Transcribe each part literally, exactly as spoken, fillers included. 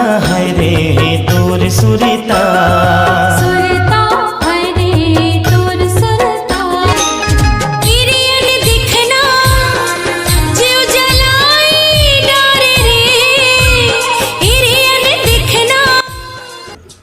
हाय रे तोर सुरता। सुरता, हाय रे तोर सुरता। इरियन दिखना, जीव जलाई डारे रे। इरियन दिखना।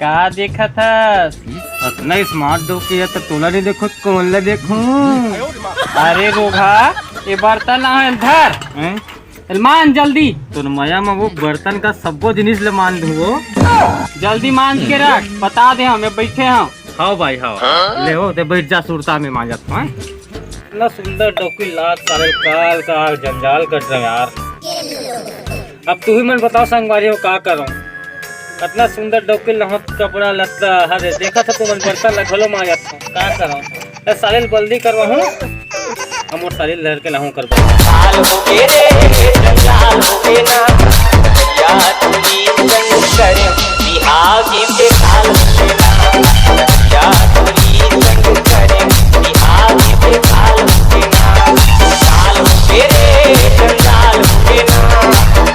का देखत हस? अतना स्मार्ट डौकी हे त तोला नइ देखो त कोन ला देखूं? अरे रोगहा, ये बर्तन ला धर। हैं? एला मान जल्दी। तोर मया म वो बर्तन का सब्बो जिनिस ल मान दूं वो। जल्दी मांज के रख, बता दे हमें बैठे हंव। हाव भाई, हाव। ले हो, ते बैठ जा, सुरता में मांजत हंव। इतना सुंदर डौकी लात साले काल का जंजाल कर रहे यार। अब तुही मन बताव संगवारी हो का करंव? इतना सुंदर डौकी लहत कपड़ा लत्ता हरे देखत हव तुमन बर्तन ल घलो मांजत हव का करंव? ए, साले ल बल्दी करवाहूं, हम मोर साले ल धर के लाहूं करबो। लाल हो गे रे, जंजाल हो गे ना, या तुरी संग करे, बिहाव के लाल हो गे ना, या तुरी संग करे, बिहाव के लाल हो गे ना, लाल हो गे रे, जंजाल हो गे ना,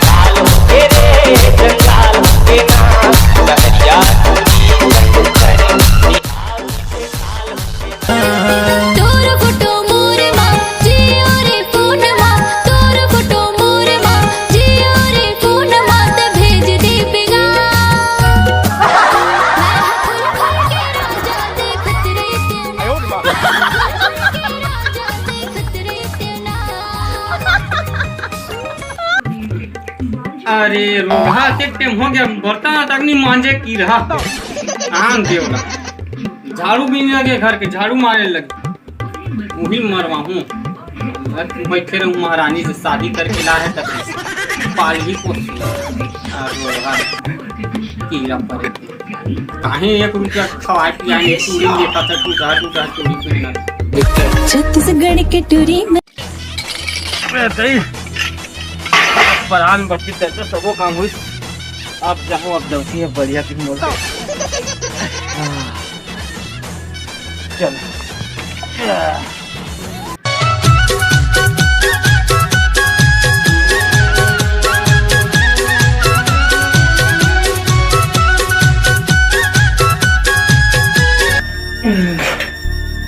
लाल हो गे रे, जंजाल हो गे ना, या तुरी संग करे, बिहाव के लाल हो गे ना। तोर फोटो मोर मा, जियो रे फोन मा। तोर फोटो मोर मा, जियो रे फोन मा। त भेज दे बेगा। मैं खुल खुल के राजा देखत रे तेना। खुल खुल के राजा देखत रे तेना। अरे रोगहा, अतेक टेम हो गे, बर्तन तक नइ मांजे के रहा। आन देवला। झाड़ू भी नइ लगे घर के, झाड़ू मारे लगे। उही मरवाहूं। घर में बैठे रहूं, महारानी से शादी करके लाए हे तब पालही पोसही। अरे रोगहा, कीरा परे। काहे एक रुपया खवाए पियाए, चूड़ी लेखा त टूटा टूटा चूड़ी पहनत। छत्तीसगढ़ के टूरी में। अरे दई, परान बची त तो सबो काम होइस। अब जाहूं, अब डौकी हे बढ़िया दिन मोर। चल।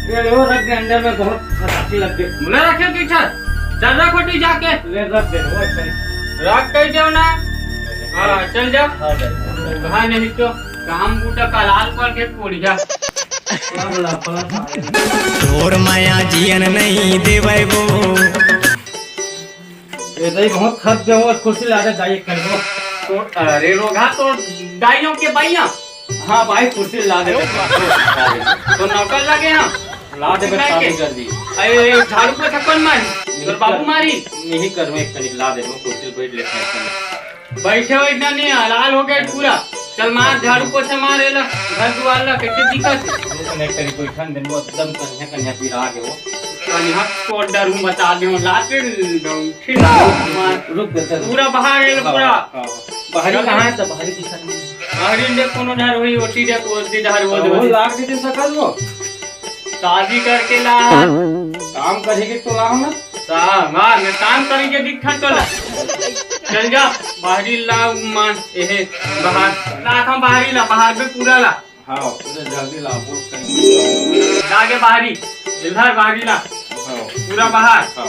ये लो, रख दे अंदर में, बहुत खटासी लग गई। मुला रखे पीछे, चल रख ओटी जाके। ले रख दे, वो सही। रख कह जाओ ना। हाँ, चल जा। हाँ, चल। हाँ, नहीं तो काम बूता का लाल पर के कोड़िया। तोर माया जियन नहीं देवै वो। ए दाई, बहुत थक गया हूँ, कुर्सी ला दे दाई, एक कन को। तो, अरे रोगहा, तो दाइयों के बाइया। हाँ भाई, कुर्सी ला दे। तो नौकर लगे हम। ला दे, मैं शादी के? कर दी। अरे, झाड़ू पोछा कौन मारी? तोर बाबू मारी? नहीं करूँ, एक कनिक ला दे, वो कुर्सी बैठ लेते हैं। बैठे हो इतना नहीं, हलाल हो गया पूरा। चल मार, झाड़ू पोछा मार, एला, घर दुआर ला, कैसे दिखत हे? रुक ना, एक कनिक बैठन दे, वो एकदम कन्या, कन्या पिरा गए वो। कन्या को डर हूँ, बता दे, ला के फिर मार। रुक दे, चल। पूरा बाहर है, हाँ, पूरा। हाँ, हाँ। बाहरी चल। कहाँ है? तो बाहरी दिखत नहीं। बाहरी दे कोनो डर हुई, ओटी दे, ओटी डर वो तो दे। वो लाग दे सकल वो। शादी करके ला। काम करेगी तो लाओ ना। काम, हाँ, मैं काम करेंगे दिखा तो ला। चल जा, बाहरी ला, मान, एहे, बाहर। ला, हम बाहरी ला, बाहर में पूरा ला। हाँ, पूरा जल्दी ला, बहुत कहीं। ला के बाहरी, इधर बाहरी ला। हाँ। पूरा बाहर। हाँ।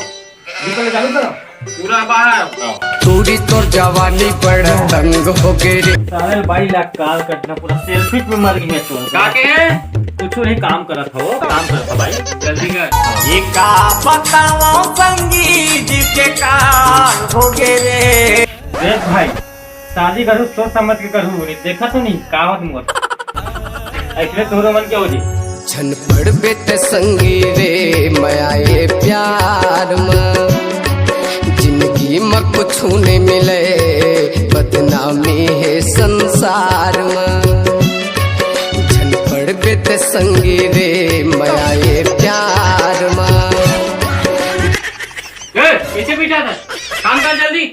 निकल चालू करो। पूरा बाहर। हाँ। तोरी तोर जवानी बड़ तंग हो गए रे। साले बाई ला काल कटना पूरा selfie में मर गई है तू। का के? कुछ नहीं, काम करत हो, काम करत हो भाई। जल्दी कर। ये का बताओ संगीत के काल हो गए रे। देख भाई, शादी करू सोच समझ के करू, नहीं देखा तो नहीं, का होत मोर। ऐसे तोरो मन के हो जी। झन पड़बे त संगी रे, मया ये प्यार म। जिंदगी म कुछु नहीं मिले, बदनामी है संसार म। झन पड़बे त संगी रे, मया ये प्यार म। ए, पीछे पीछे आता, काम कर जल्दी।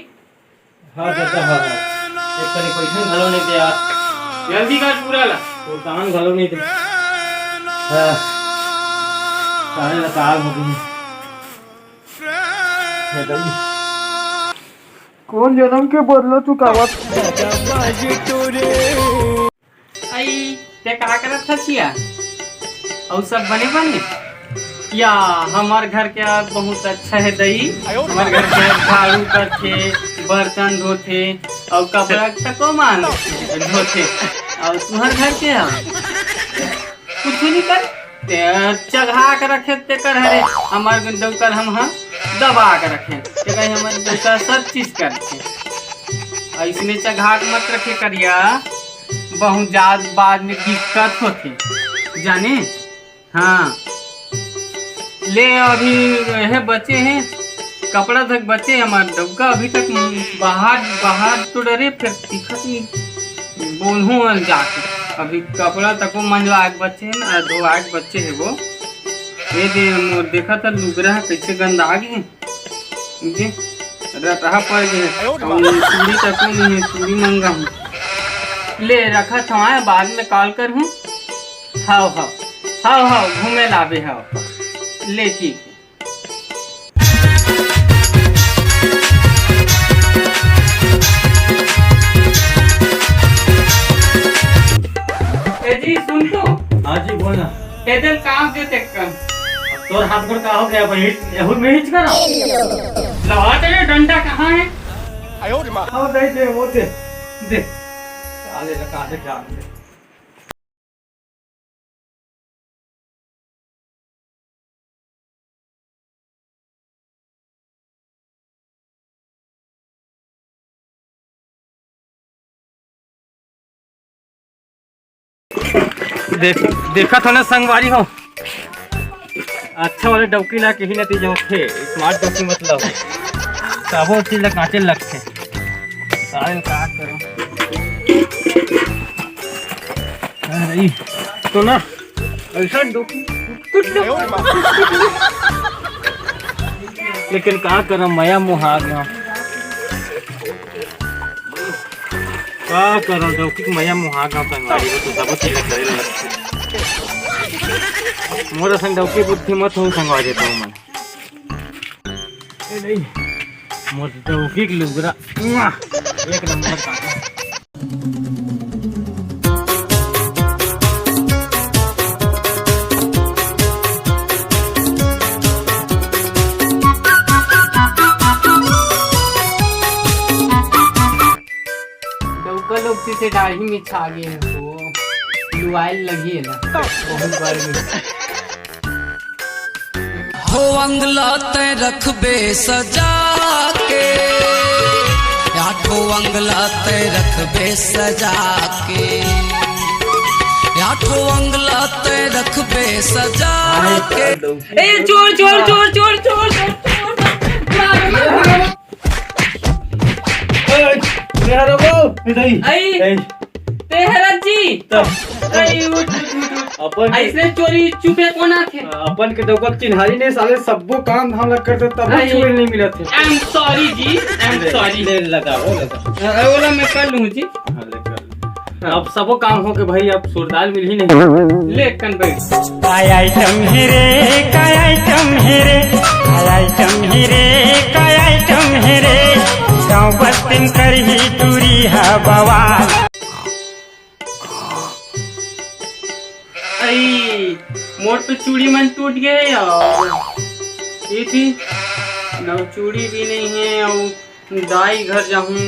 हाँ, चाचा, हाँ, हाँ। एक कनी पैसा घलो नहीं दे यार। जल्दी कर पूरा ला। भुगतान घलो नहीं दे। हाँ। सारे लताल हो गए। हे गई। कोन जनम के बदला चुकावत? आई, ते का करत हस या? अउ सब बने बने? या, हमर घर के आग बहुत अच्छा हे दई। हमर घर के आग झाड़ू करथे, बर्तन धोथे, अउ कपड़ा तको मान धोथे। अउ तुहर घर के आग कुछु नहीं कर, ते चघा के रखे ते कर हरे। हमर डउका ल हम ह दबा के रखे, ते कहीं हमर डउका सब चीज करथे। अइसने चघा के मत रखे करिया, बहुत जात बाद में दिक्कत होथे, जाने। हाँ, ले अभी हे बचे हे, कपड़ा तक बचे हे हमर डउका, अभी तक बाहर, बाहर तो डरे, फिर दिखत नहीं। बोलहूँ हन जाके, अभी कपड़ा तको मंजवा के बचे हे ना, धोआ के बचे हे वो। ये दे मोर, देखा था लुगरा ह कैसे गंदा गे हे। दे, रटहा पड़ गे हे। अउ चूड़ी तको नहीं हे, चूड़ी मंगा हूँ। ले रखा था, बाद में कॉल कर हूँ। हाव, हाव, हाव, हाव, घूमे लाबे हाव। ले ठीक हे। ए जी, सुन तो। हाँ जी, बोल ना। ए दे काम दे तेकर। अब तोर हाथ गोड़ का हो गया भाई? यहू में हिच करा। लवा तेरे डंडा कहाँ है? आओ दे, दे, वो दे, दे। साले लगा दे, जान दे। देख, देखत हो ना संगवारी हो, अच्छा वाले डौकी ला कहीं ना तीज होथे, स्मार्ट डौकी मतलब सबो चीज ला कांचे लगथे। सारे का करो? अरे, ई तो ना, ऐसा डौकी कुछ लोग लेकिन का करम, मया मोहा गया। का करम, डौकी के मया मोहा गया, संगवारी हो तो सब चीज करे लगथे। मोर संग डौकी बुद्धि मत हो, संगवारी हो मन। ए नहीं, मोर डौकी के लुगरा, मुआ, एक नंबर का। डौका लोग से, से डाढ़ी में छा गए हैं वो, लुआइल लगी है ना, बहुत बार में। हो अंगला तै रखबे सजा के, आठो अंगला तै रखबे सजा के, आठो अंगला तै रखबे सजा के। ए, चोर, चोर, चोर, चोर, चोर, चोर, चोर, चोर। ए, मेहरा बाबू, ए, दई। आई। ए। ते हरत जी। तब। आई, उठ, उठ, उठ, उठ। अपन के ऐसने चोरी चुपे कोन आथे? अपन के डौका के चिन्हारी नहीं, साले सब्बो काम धाम ला करथे, तब आई। चोरी नहीं मिलत हे। I am sorry ji, I am ले, sorry। ले, लगाओ, लगाओ। अ, ओला मैं कर लूँ जी। हाँ, ले, कर ले। अब सबो काम हो के भाई, अब सुरदाल मिलही नहीं। ले, कन बैठ। काय आइटम हे रे, काय आइटम हे रे, काय आइटम हे रे, काय आइटम हे रे, गाँव बस्ती म करही टूरी ह बवाल। आई, मोर तो चूड़ी मन टूट गए यार। ये थी, नव चूड़ी भी नहीं है, अउ दाई घर जाहूँ।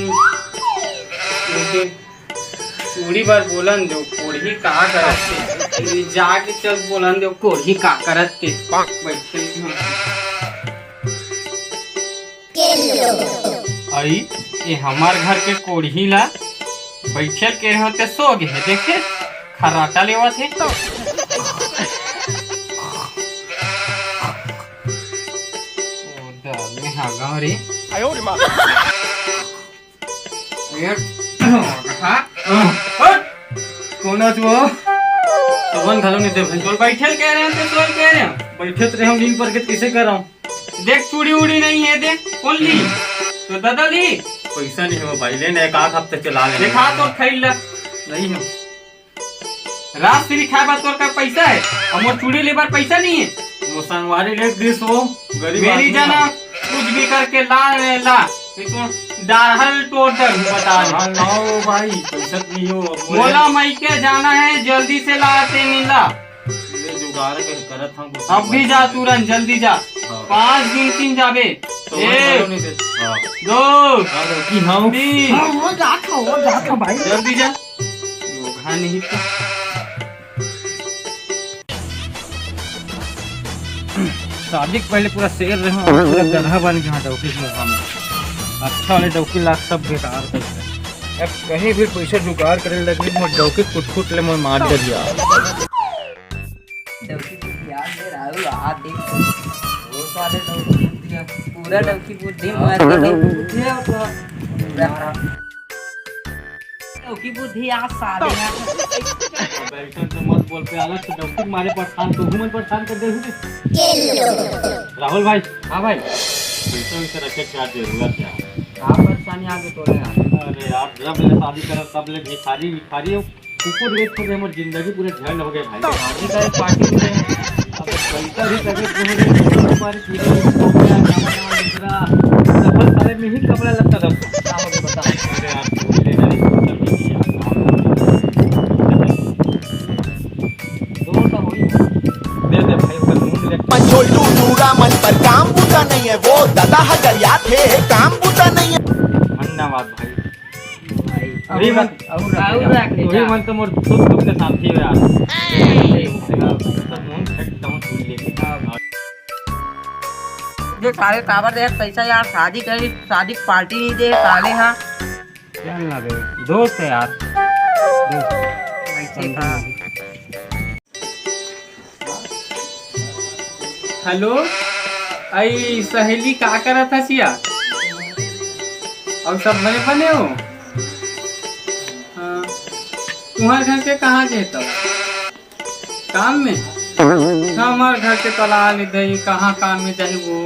चूड़ी बर बोलन दो, कोढ़ी का करत हे? ये जाके चल बोलन दो, कोढ़ी का करत हे? बैठे ही हम। आई, ये हमार घर के कोढ़ी ला बैठल के रहो ते सो गे हे, देखे खर्राटा लेवत हे। ओ दाल में हागा रे। ए, हट। कोन आच वो? तोबन घलो नहीं दे भाई। तोर बैठल कह रहे हैं, तो सोल कह रहे हैं। बैठत रहे हम नींद पर के किसे कर रहा हूँ? देख चूड़ी उड़ी नहीं है, देख कौन ली? तो दादा ली। पैसा नहीं हो भाई, लेने एक आध हफ्ते चला ले। देखा तो खैल ला। नहीं हो। राजश्री खाए बर तोर का पैसा है, अउ मोर चूड़ी ले बर पैसा नहीं है। वो संगवारी ले दिस वो, गरीब मेरी आदमी जाना, है। कुछ भी करके ला रे ला। देखो, डाहल टोट डर बता दे। हाँ, लाओ भाई, पैसा नहीं हो। मोला मइके जाना है, जल्दी से ला ते मिला। ले जुगाड़ कर, करत हम कुछ। अभी जा तुरंत, जल्दी जा। हाँ। पाँच दिन तीन जाबे। तो एक, नहीं दे। हाँ। दो, हाँ, तो की हाँ। तीन। हाँ, वो जात हो, वो जात हो भाई। जल्दी जा। योगा नहीं तो। शादी के पहले पूरा शेर रहे हूँ, पूरा गधा बन गया हूँ डौकी के मुँह में। अच्छा वाले डौकी लाग सब बेकार कर दे। अब कहीं भी पैसा जुगाड़ करे लगी, मोर डौकी कुट कुट ले, मोर मार दे दिया। डौकी कुट यार, ये राहुल, हाथ देख। वो साले डौकी कुट दिया। पूरा डौकी कुट दिया, मार के डौकी कुट दिया, तो पूरा। डौकी बुद्धि आज साले हैं। बैठन से मत बोल पे, अलग से डौकी मारे परेशान, तो घूमन परेशान कर दे हुए। राहुल भाई। हाँ भाई। पैसा वैसा रखे क्या जरूरत है? आप परेशानी आगे तोड़े यार। अरे यार, जब ले शादी करब, तब ले भिखारी, भिखारी हो। कुकुर रेट हो गए, हमारी जिंदगी पूरे झंड हो गए भाई। शादी का एक पार्टी दे। अब पैसा भी लगे, जो है, हमारे पीछे हो गया, नवा, नवा दूसरा। सब सारे में ही कपड़ा लगता था। क्या हो गया बता? अरे यार, भूल ले, अरे, सब नहीं किया। दो तो हो ही। दे दे भाई, ऊपर मुंह ले। मंझोल टूटू रामन पर काम बुता नहीं है, वो दादा हगरिया थे, काम बुता नहीं है। धन्यवाद भाई। भाई, वही अउ मन, रख, अउ रख, अउ रख ले वही जा। मन तो मोर सुख दुख के साथी है यार। सब मन एकदम भूल ले। हाँ। ये साले काबर दे पैसा यार, शादी करी, शादी की पार्टी नहीं दे साले। हाँ, क्या ना दे, दोस्त है यार, दोस्त। ऐसे का? हेलो, अई सहेली, का करत हस या? अउ सब बने बने हो? हाँ, तुम्हार घर के कहाँ के तब? काम में? हमार घर के तला ले दई, कहाँ काम में जाही वो?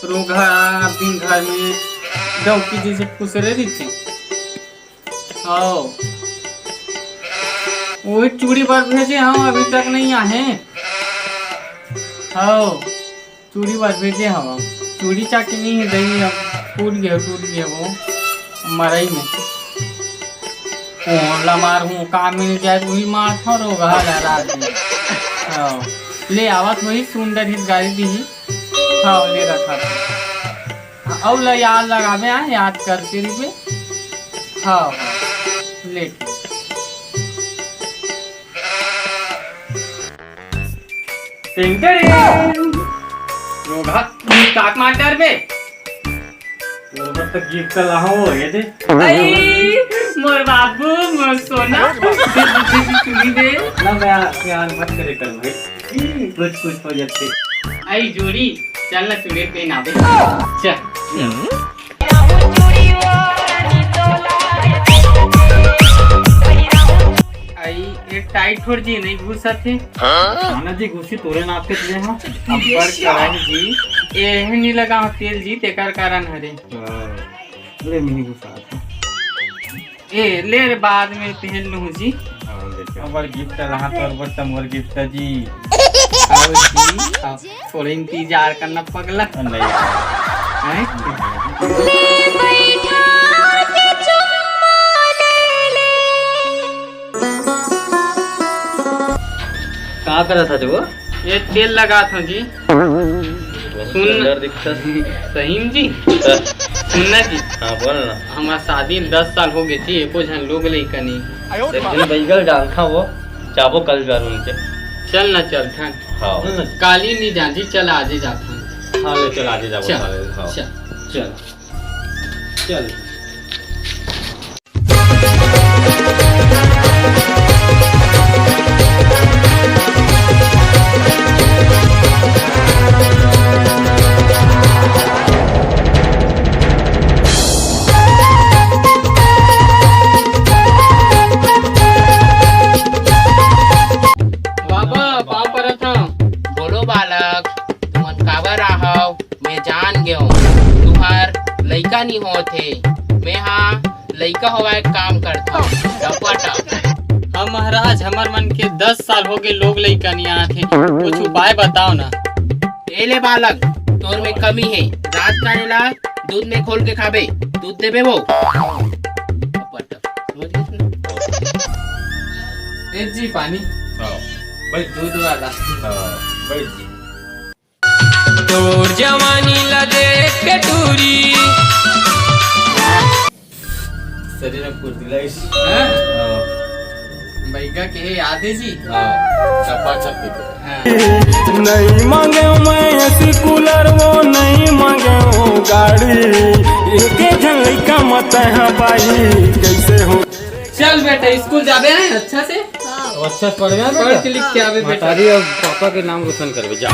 रोगहा दिन घर में डौकी जैसे खुसरे रहिथे। हव। वही चूड़ी बर भेजे हव, अभी तक नहीं आहे। हव, चूड़ी बर भेजे हव। चूड़ी चाकी नहीं है दई, अब टूट गया, टूट गया वो मरई में। ओ, ला मार हूँ, काम में नहीं जाए, वही मार था, रोगहा ला रात में। हव, ले आवत वही सुंदर ही गाड़ी दी ही। हव, ले रखा था। हाँ, अउ ला याद लगाबे, हाँ, याद करके रहिबे। हव, हव, ले। टिंग टिंग। रोगहा, मुस्कात मार डरबे। तोर बर तो गिफ्ट लाहूं, ये दे। अई, मोर बाबू, मोर सोना। दे, दे, दे, दे, चुनी दे। ना, मैं प्यार मत करे कर भाई। कुछ, कुछ हो जाते। अई जोड़ी, चल ना चुड़ैल पहनाबे। चल। अई, ये टाइट थोड़ जी नहीं घुसत हे। खाना जी घुसी तोरे नाप के दिए हम। अब्बड़ कराही जी, एहे नहीं लगा तेल जी, तेकर कारण हरे। ले मिनी घुसा था। ए, ले रे, बाद में पहन लूँ जी। हाँ, ले चल। अबर गिफ्ट रहा तोर बर, त मोर गिफ्ट जी। आओ जी, आओ। थोड़ा इंतजार करना पगला। नहीं। हैं? ले बैठा के चुम्मा ले ले। का करत हस वो? ये तेल लगात हूँ जी। बहुत सुन। सुंदर दिखता है। सही में जी? सर। सुन ना जी। हाँ, बोल ना। हमार शादी में दस साल हो गए जी, एको झन लोग लइका नहीं। एक दिन बैगल डांखा वो, जाबो कल जरूर उनके। चल ना, चल थन। हाँ। काली नहीं जान जी, चल आजे जात हन। हाँ, ले चल आजे जाबो चल, साले, हाँ। चल। चल। चल। बाबा, पाँव परत हंव। बोलो बालक, तुमन काबर आहव? मैं जान गेंव, तुंहर लइका नी होत हे। मैं हा लइका होवाय काम करथंव, टपाटप। हाँ महाराज, हमर मन के दस साल हो गए, लोग लइका नी आत हे, कुछ उपाय बताओ ना। ए ले बालक, तोर में कमी हे, रात का एला दूध में घोल के खाबे। दूध देबे वो। अब बता, समझ गए? ए जी, पानी। हाँ, बैठ। दूध वाला। हाँ, बैठ जी। तोर जवानी ला देख के टूरी। शरीर में फुर्तीला इस। हाँ? हाँ। बैगा के याद है जी? हाँ, चपा चप के। हाँ। नहीं मांगे मैं एसी कूलर, वो नहीं मांगे वो गाड़ी। एक झन लइका मत है भाई, कैसे हो? चल बेटा, स्कूल जाबे है अच्छा से? अब अच्छा से पढ़बे ना पढ़ बेटा। के लिख के आबे बेटा। महतारी और पापा के नाम रोशन करबे, जा।